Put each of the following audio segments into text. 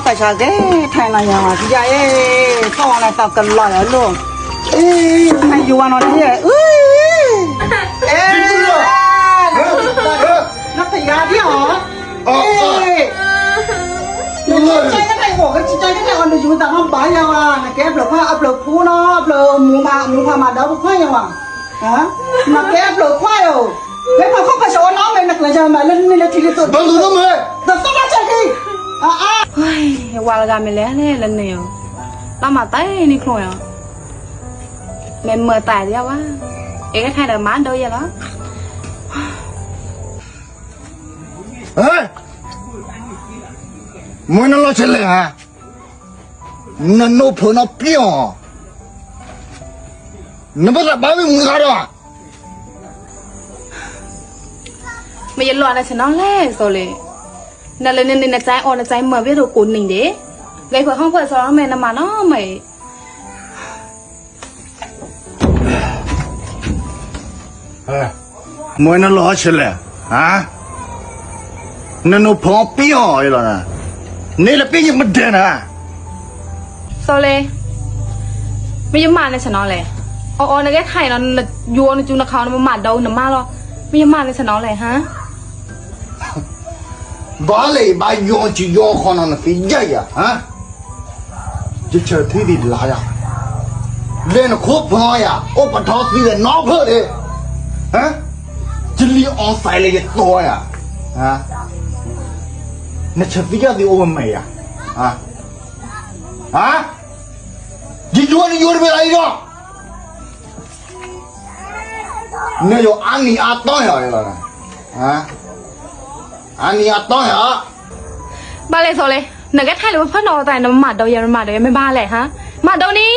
သးဆါကဲ ထဲနီၤယၤဝဲ ယၤအ့ၣ် သီၣ်ဝဲလၢသးကလီၤယၤလိၣ်, အ့ၣ် ယဝၤနီၤဒ်အ့ၣ် အ့ၣ် နဖယါဒ်အီၤ, အ့ၣ် နကဲကဲအီၤ နယူၤသးမဘၣ်ယၤဝဲ နကဲအဖျၢၣ်ခွါ အဖျၢၣ်ဖိနီၤ အဖျၢၣ်မူမး မူဖးမၤဒီးပခွါယၤဝဲ, နကဲအဖျၢၣ်ခွါယၤ, မ့ၢ်ဖးခိၣ်ဖးဆၢအီၤနီၤ မ့ၢ်နကျဲၤယၤမး လၢနံၤလၢထံလၢသိး ဘၣ်လူၤနီၤမ့ၢ် သသီၣ်ဘၣ်ဆၢခံ အါအါ ယဝၤလၢဂၤမ့ၢ်လဲၤလဲၤလၢန့ၣ်ဧိၤ, လၢမၤတၢ်အံၤန့ၣ်ချိၣ်ဧိၤ, မ့ၢ်မၤတၢ်ဒ်ယၤဝဲ, အကဲထါဒီးမၤဒိယဲလီၤ. မ့ၢ်နလီၤဆဲးလဲၣ်ဧါ, နနိဖိနီပျံၤအီၤ, နဘၣ်သးဘၣ်ဝံၤမုၢ်ဂၤဒီး မ့ၢ်ယလီၤနဆဲးနီၤလဲၣ် စီၤလ့, နလၢနန့ၣ် နကၠဲအီၤ နကၠဲမၤဘၣ်ဒိကိးနံၤဒဲး, ဂဲၤဖၢၣ်ဟီၣ်ဖၢၣ်စီၤမ့ၢ်နမၤနီၤမ့ၢ် မ့ၢ်နလီၤဆဲးလဲၣ်, နနိဖိပျံၤအီၤလီၤ, န့ၣ်လၢပျံၤယမဒဲးနၤ စီၤလ့, မ့ၢ်ယမၤနဆဲးနီၤလဲၣ်, အီအီနကဲထါအံၤနီၤ နယူၤအီၤနကၠူနခါနမၤဒိနမါလီၤ, မ့ၢ်ယမၤနဆဲးနီၤလဲၣ်ဟါ ဘၣ်လဲၣ် ဘၣ်ယီၤကယီၤခီနီၤ နသ့ယဲၢ်ယၤ, ယဆၢထံသံလါယၤ, လဲၤနခိၣ်ဖီယၤ အိၣ်ပထီသံလၢနီဖျၢၣ်လံ, ယလံၤအီသးလၢယတိယၤ, နဆၢသံယၤသံအိၣ်ဝဲမဲာ်ယၤ, ယယိၤနယိၤတမ့ၢ်လၢအံၤဒီး နယိၤအါနံၤအါတီၢ်ယၤလီၤ, အါနံၤအါတီၢ်ယၤ, ဘၣ်လဲၣ်စီၤလ့, နကဲထါလၢပဖၢၣ်နီၤတၢ် နမၤဒိယဲ နမၤဒိယဲ မ့ၢ်ဘၣ်လဲၣ်ဟါ, မၤဒိန့ၣ်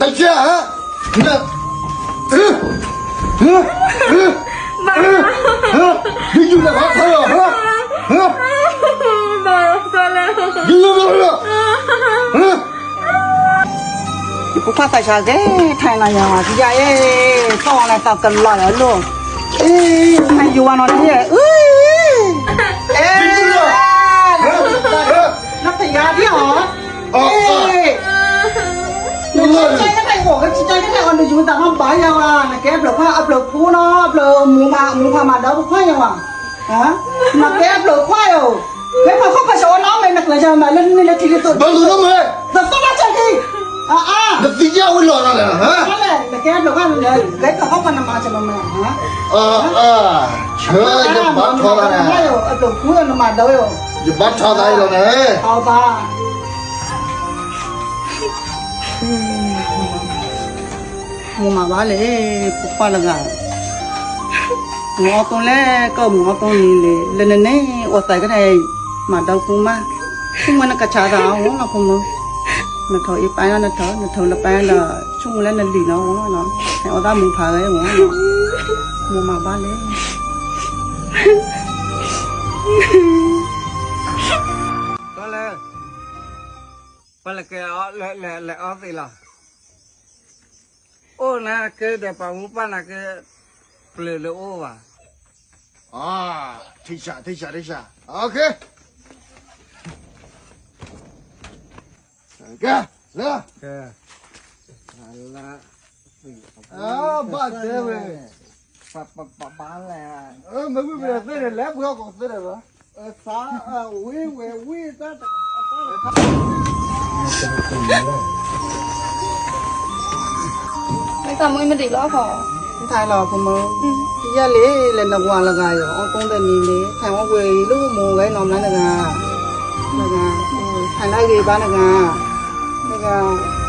တကဲ, ဘၣ် ယယူၤလၢဘၣ်ထီၣ်လီၤ, ဘၣ် စီၤလ့ ယဖိခွါသးဆါကဲ ထဲနီၤယၤဝဲ ယၤအ့ၣ် သီၣ်ဝဲလၢသးကလီၤယၤလိၣ်, အ့ၣ် ယဝၤနီၤဒ်အ့ၣ် အ့ၣ် နဖယါဒ်အီၤ, အ့ၣ် နကဲကဲအီၤ နယူၤသးမဘၣ်ယၤဝဲ နကဲအဖျၢၣ်ခွါ အဖျၢၣ်ဖိနီၤ အဖျၢၣ်မူမး မူဖးမၤဒီးပခွါယၤဝဲ နကဲအဖျၢၣ်ခွါယၤ, မ့ၢ်ဖးခိၣ်ဖးဆၢအီၤနီၤ မ့ၢ်နကျဲၤယၤမး လၢနံၤလၢထံလၢသိး ဘၣ်လူၤနီၤမ့ၢ် သသီၣ်ဘၣ်ဆၢခံ အါအါ နသံယၤဝံၤလီၤနီၤလဲၣ်, နကဲအဖျၢၣ်ခွါ နကဲဖးခိၣ်ဖးနမၤဆဲးနီၤမ့ၢ် ဆၢ ယဘၣ်ထီသးန့ၣ် အဖျၢၣ်ဖိနမၤဒီး ယဘၣ်ထီသးအံၤလီၤန့ၣ် အဘၣ် မိၢ်မၤဘၣ်လဲၣ် ဖိခွါလၢဂၤ, မုၢ်အီသိလဲၣ် ကမုၢ်အီသိန့ၣ်လဲၣ် လၢနန့ၣ် အိၣ်သးကတၢၢ် မၤဒီးပူမး, ဆိကမိၣ်နကဆါသးအီၤလီၤဖိမုၣ်, နထိးအံၤပၢ်နီၤ နထိး နထိးလၢပၢ်ဒီး ဆိကမိၣ်လၢနလံၤနီၤ, ဟဲအီၣ်တၢ်မူဖးဝဲ, မိၢ်မၤဘၣ်လဲၣ် ပှၤလၢကဲအီၤ လဲၤအီသ့လီၤ, အိၣ်နၤကဲဒီးပှၤမူပၢ်နၤကဲ ပျၢၤလၢအိၣ်ဘၣ်, ထံဆး ထံဆး ထံဆး, ကဲ လၢ ဘၣ်တဲဝဲ, ပပပပလဲၣ်, မ့ၢ်ဝံၤပသ့န့ၣ် လဲၤပှ့ၤအီၣ်ကိးသ့ဒီးလီၤ, သး ဝံၤဝဲဝံၤတၢ်တခါ မ့ၢ်တၢ်မုၢ်မ့ၢ်ဒံးလီၤခီ, ထါလီၤဖိမုၣ်, ယဲၢ်လံ လဲၤနဝၤလၢဂၤယီၤ အီၣ်ကိၣ်ဒီးနံၤလံ ထဲးဝဲဝဲအံၤ လၢမိၢ်ဝဲနီၤမးလၢဂၤ, လၢဂၤ, ထဲးလၢအဂ့ၤဘၣ်လၢဂၤ, လၢဂၤ